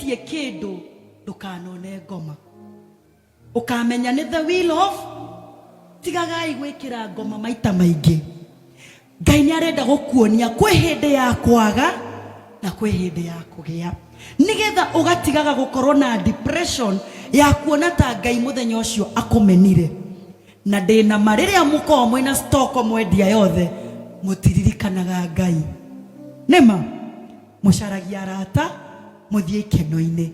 Wendetie kĩndũ ndũkanone ngoma, ũkamenya nĩ the will of. Tigagai gwĩkĩra ngoma maita maingĩ. Ngai nĩ arenda gũkuonia kwĩ hĩndĩ ya kwaga na kwĩ hĩndĩ ya kũgĩa, nĩgetha ũgatigaga gũkorwo na depression ya kuona ta Ngai mũthenya ũcio akũmenire. Na ndĩna ma rĩrĩa mũkoragwo mwĩna stock mwendia yothe, mũtiririkanaga Ngai. Nĩma mũcaragia arata mũthiĩ ikeno-inĩ.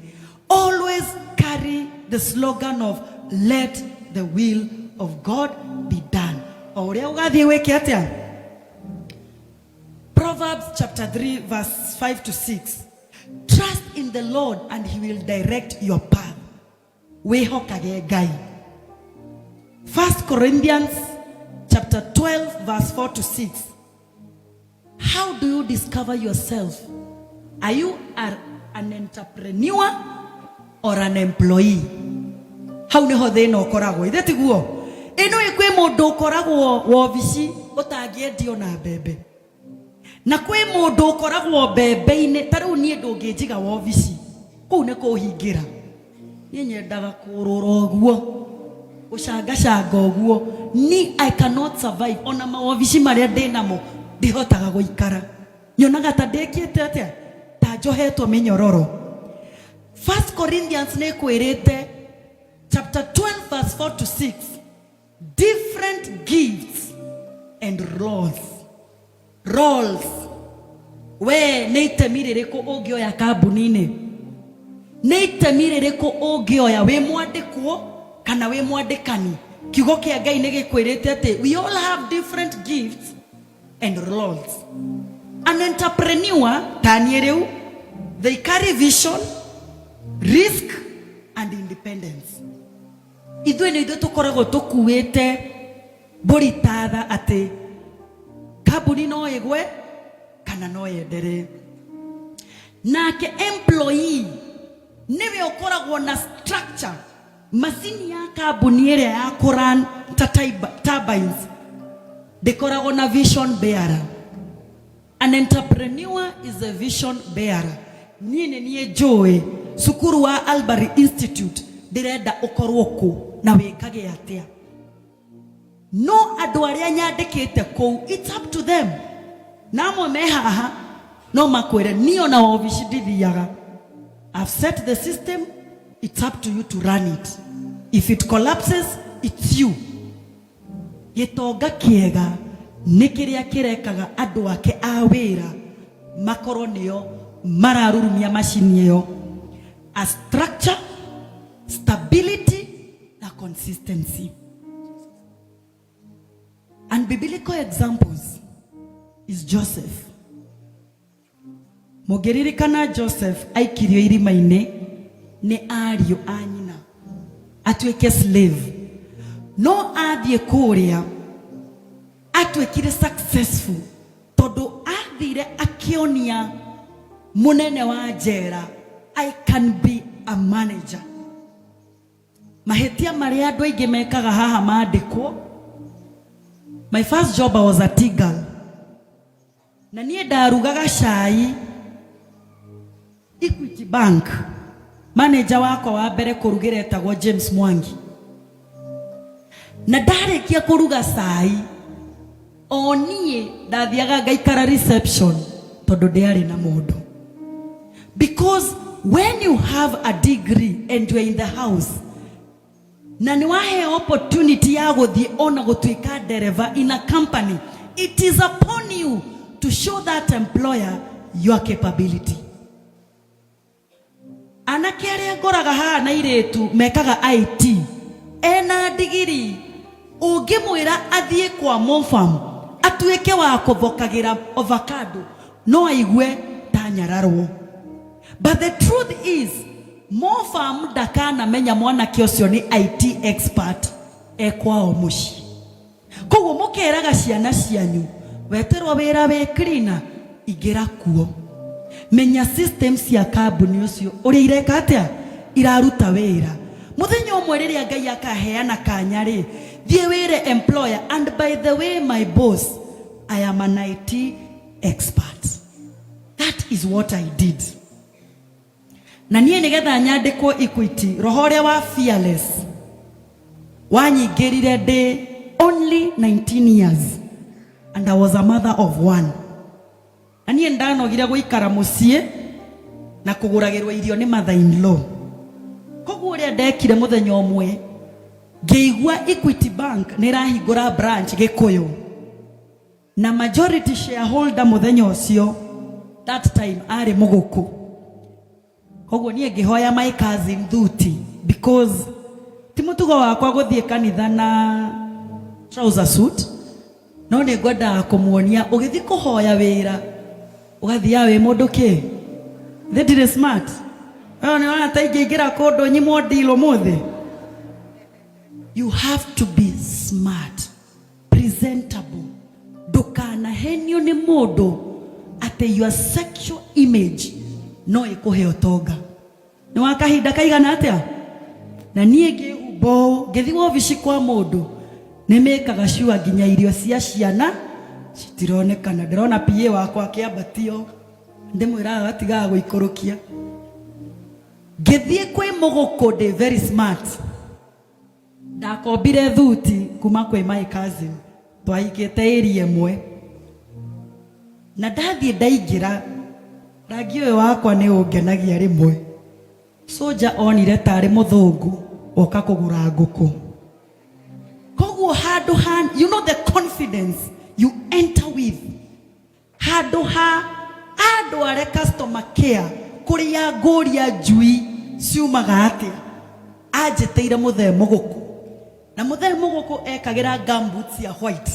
Always carry the slogan of "Let the will of God be done." O ũrĩa ũgathiĩ wĩke atĩa? Proverbs chapter 3 verse 5 to 6: "Trust in the Lord and he will direct your path." Wĩhokage Ngai. 1 Corinthians chapter 12 verse 4 to 6: How do you discover yourself? Are you an entrepreneur or an employee? Hau niho thĩna ũkoragwo, ithe tiguo? Ĩno ĩ kwĩ mũndũ ũkoragwo wobici ũtangĩendio na mbembe, na kwĩ mũndũ ũkoragwo mbembe-inĩ. Ta rĩu niĩ ndũngĩnjiga wobici, kũu nĩ kũhingĩra. Niĩ nyendaga kũrũra ũguo, gũcangacanga ũguo. Ni I cannot survive. Ona mawobici marĩa ndĩ namo ndihotaga gũikara, nyonaga ta ndĩkĩte atĩa, ta njohetwo mĩnyororo. First Corinthians nĩ kwĩrĩte chapter 12 verse 4 to 6, different gifts and roles. We nĩ itemi rĩrĩkũ ũngĩoya kambuni-inĩ? Nĩ itemi rĩrĩkũ ũngĩoya, wĩ mwandĩkwo kana wĩ mwandĩkani? Kiugo kĩa Ngai nĩ gĩkwĩrĩte atĩ we all have different gifts and roles. An entrepreneur, ta niĩ rĩu, they carry vision, risk and independence. Ithuĩ nĩ ithuĩ tũkoragwo tũkuĩte mbũri tatha atĩ kambuni no ĩgwe kana no yenderee. Nake employee nĩwe ũkoragwo na structure, macini ya kambuni ĩrĩa ya kũrun ta turbines ndĩkoragwo na vision bearer. An entrepreneur is a vision bearer. Niĩ nĩ niĩ njũĩ cukuru wa Albury Institute ndĩrenda ũkorwo kũ na wĩkage atĩa, no andũ arĩa nyandĩkĩte kũu, it's up to them. Na amwe me haha no makwĩre, niĩ ona obici ndithiaga. I've set the system, it's up to you to run it. If it collapses, it's you. Gĩtonga kĩega nĩ kĩrĩa kĩrekaga andũ ake a wĩra makorwo nĩo mararurumia macini ĩyo, a structure, stability na consistency. And biblical examples is Joseph. Mũngĩririkana, Joseph aikirio irima-inĩ nĩ ariũ a nyina atuĩke slave, no athiĩ kũrĩa atuĩkire successful tondũ athire akĩonia mũnene wa njera, "I can be a manager." Mahĩtia marĩa andũ aingĩ mekaga haha mandĩkwo. My first job, I was a tea girl, na niĩ ndarugaga cai Equity Bank. Manager wakwa wa mbere kũrugĩra etagwo James Mwangi, na ndarĩkia kũruga cai, o niĩ ndathiaga ngaikara reception tondũ ndĩarĩ na mũndũ. Because when you have a degree and you are in the house na nĩ waheo opportunity ya gũthiĩ ona gũtuĩka ndereba in a company, it is upon you to show that employer your capability. Anake arĩa ngoraga haha na irĩtu mekaga IT, ena ndigiri, ũngĩmwĩra athiĩ kwa Mofam atuĩke wa kũthokagĩra avocado, no aigue ta nyararwo. But the truth is, Mofam ndakanamenya mwanake ũcio nĩ IT expert e kwao mũciĩ. Koguo mũkeraga ciana cianyu, weterwo wĩra wĩ cleaner, ingĩra kuo, menya system cia kambuni ũcio ũrĩa ireka atĩa, iraruta wĩra. Mũthenya ũmwe rĩrĩa Ngai akaheana kanya rĩ, thiĩ wĩre employer, "And by the way, my boss, I am an IT expert." That is what I did. Na niĩ nĩgetha nyandĩkwo Equity, roho ũrĩa wa fearless wanyingĩrire ndĩ only 19 years and I was a mother of one. Na niĩ ndanogire gũikara mũciĩ na kũgũragĩrwo irio nĩ mother in law. Koguo ũrĩa ndekire mũthenya ũmwe ngĩigua Equity Bank nĩ ĩrahingũra branch Gĩkũyũ na majority shareholder mũthenya ũcio that time arĩ Mũgũkũ. Koguo niĩ ngĩhoya my cousin thuti because ti mũtugo wakwa gũthiĩ kanitha na trouser suit, no nĩ ngwendaga kũmuonia ũgĩthiĩ kũhoya wĩra ũgathiaga wĩ mũndũ kĩ thĩ ndirĩ smart. Ĩyo nĩ wona ta ingĩingĩra kũndũ nyimwo deal ũmũthĩ. You have to be smart, presentable. Ndũkanahenio nĩ mũndũ atĩ your sexual image no ĩkũhe ũtonga. Nĩ wa kahinda kaigana atĩa? Na niĩ ngĩhumba ũũ ngĩthiĩ wobici kwa mũndũ nĩ mĩkaga sure nginya irio cia ciana citironekana. Ndĩrona PA wakwa akĩambatio ndĩmwĩraga gatigaga gũikũrũkia. Ngĩthiĩ kwĩ Mũgũkũ ndĩ very smart. Ndakombire thuti kuma kwĩ my cousin twahikĩte area ĩmwe, na ndathiĩ ndaingĩra rangi ũyũ wakwa nĩ ũngenagia rĩmwe. Soja onire tarĩ mũthũngũ woka kũgũra ngũkũ. Koguo handũ ha you know the confidence you enter with, handũ ha andware customer care kũrĩa ngũria njui ciumaga atĩa, anjĩtĩire mũthee Mũgũkũ, na mũthee Mũgũkũ ekagĩra gumboots ya white,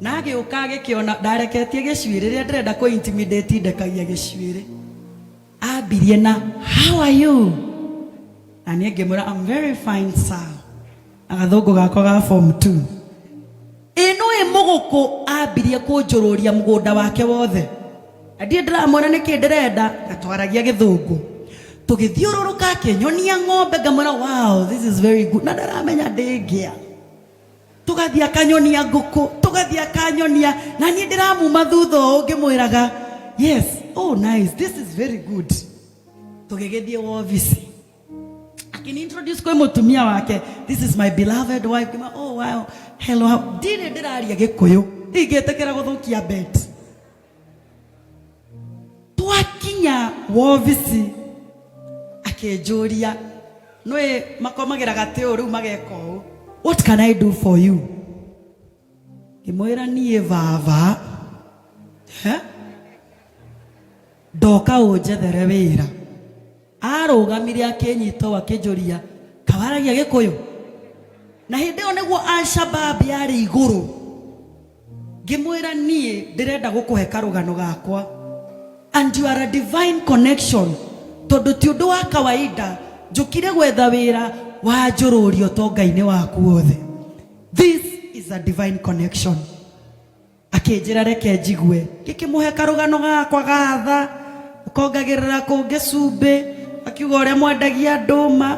na agĩũka agĩkĩona ndareketie gĩcuĩrĩ. Rĩrĩa ndĩrenda kũ intimidate ndekagia gĩcuĩrĩ. Ambirie na "How are you?" Na niĩ ngĩmwĩra, "I'm very fine, sir," na gathũngũ gakwa ga form 2. Ĩno ĩ Mũgũkũ ambirie kũnjũrũria mũgũnda wake wothe, na ndiĩ ndĩramwĩra nĩkĩ ndĩrenda, na twaragia gĩthũngũ. Tũgĩthiũrũrũka akĩnyonia ng'ombe, ngamwĩra, "Wow, this is very good," na ndaramenya ndĩngĩa. Tũgathiĩ akanyonia ngũkũ, tũgathiĩ akanyonia, na niĩ ndĩramuma thutha ũũ ngĩmwĩraga, "Yes, oh nice, this is very good." Tũgĩgĩthiĩ wobici, akini introduce kwĩ mũtumia wake, "This is my beloved wife." Ngĩma, "Oh wow, hello how." Ndirĩ ndĩraria gĩkũyũ, ndingĩtĩkĩra gũthũkia bet. Twakinya wobici akĩnjũria, nĩ makomagĩra gatĩ ũũ rĩu mageka ũũ, "What can I do for you?" Ngĩmwĩra, "Niĩ baba, he? Ndoka ũnjethere wĩra." Arũgamire akĩnyita ũũ akĩnjũria, "Kawaragia gĩkũyũ?" Na hĩndĩ ĩyo nĩguo Alshabab yarĩ igũrũ. Ngĩmwĩra, "Niĩ ndĩrenda gũkũhe karũgano gakwa and you are a divine connection, tondũ ti ũndũ wa kawaida njũkire gwetha wĩra wanjũrũria ũtonga-inĩ waku wothe. This is a divine connection." Akĩnjĩra, "Reke njigue." Ngĩkĩmũhe karũgano gakwa gatha ũkongagĩrĩra kũngĩ cumbĩ, akiuga ũrĩa mwendagia ndũma,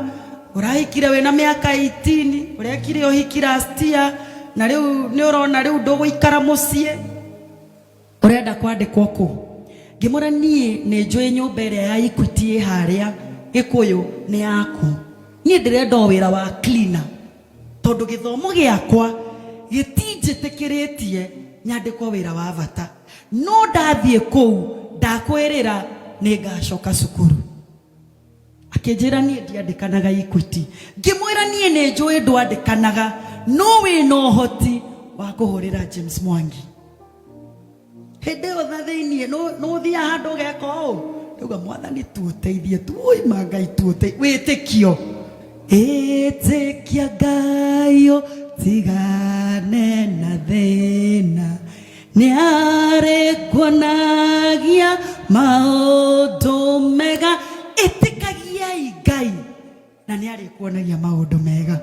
ũrahikire wĩna mĩaka 18, ũrekire ũhiki last year, na rĩu nĩ ũrona rĩu ndũgũikara mũciĩ, ũrenda kwandĩkwo kũ. Ngĩmwĩra, "Niĩ nĩ njũĩ nyũmba ĩrĩa ya Equity ĩ harĩa Gĩkũyũ nĩ yaku. Niĩ ndĩrenda o wĩra wa cleaner tondũ gĩthomo gĩakwa gĩtinjĩtĩkĩrĩtie nyandĩkwo wĩra wa bata, no ndathiĩ kũu ndakwĩrĩra nĩ ngacoka cukuru." Akĩnjĩra, "Niĩ ndiandĩkanaga Equity." Ngĩmwĩra, "Niĩ nĩ njũĩ ndwandĩkanaga, no wĩna ũhoti wa kũhũrĩra James Mwangi." Hĩndĩ ĩyo tha thĩiniĩ nĩ ũthiaga handũ ũgeka ũũ, ndauga, "Mwathani tuũteithie, tuoima Ngai tuũteithie." Wĩtĩkio, ĩtĩkia Ngai ũtigane na thĩna, nĩ arĩkuonagia maũndũ mega. Ĩtĩkagiai Ngai na nĩ arĩkuonagia maũndũ mega.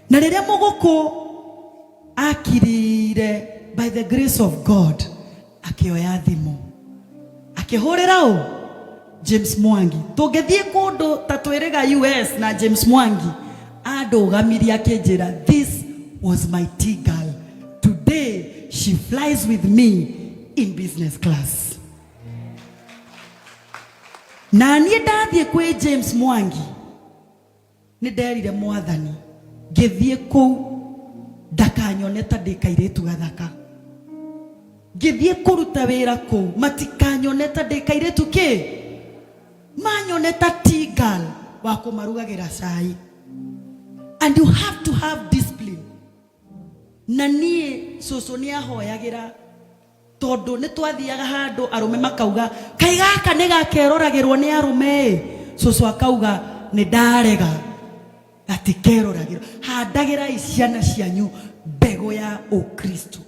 Na rĩrĩa Mũgũkũ akirire, by the grace of God, akĩoya thimũ akĩhũrĩra ũ James Mwangi. Tũngĩthiĩ kũndũ ta twĩrĩga US na James Mwangi andũgamirie akĩnjĩra, "This was my tea girl. Today she flies with me in business class." Na niĩ ndathiĩ kwĩ James Mwangi, nĩ nderire Mwathani ngĩthiĩ kũu ndakanyone ta ndĩ kairĩtu gathaka. Ngĩthiĩ kũruta wĩra kũu matikanyone ta ndĩ kairĩtu kĩ, manyone ta tea girl wa kũmarugagĩra cai. And you have to have discipline. Na niĩ cũcũ nĩ ahoyagĩra tondũ nĩ twathiaga handũ arũme makauga kai gaka nĩ gakeroragĩrwo nĩ arũme ĩ. Cũcũ akauga nĩ ndarega gatikeroragĩrwo. Handagĩrai ciana cianyu mbegũ ya Ũkristo.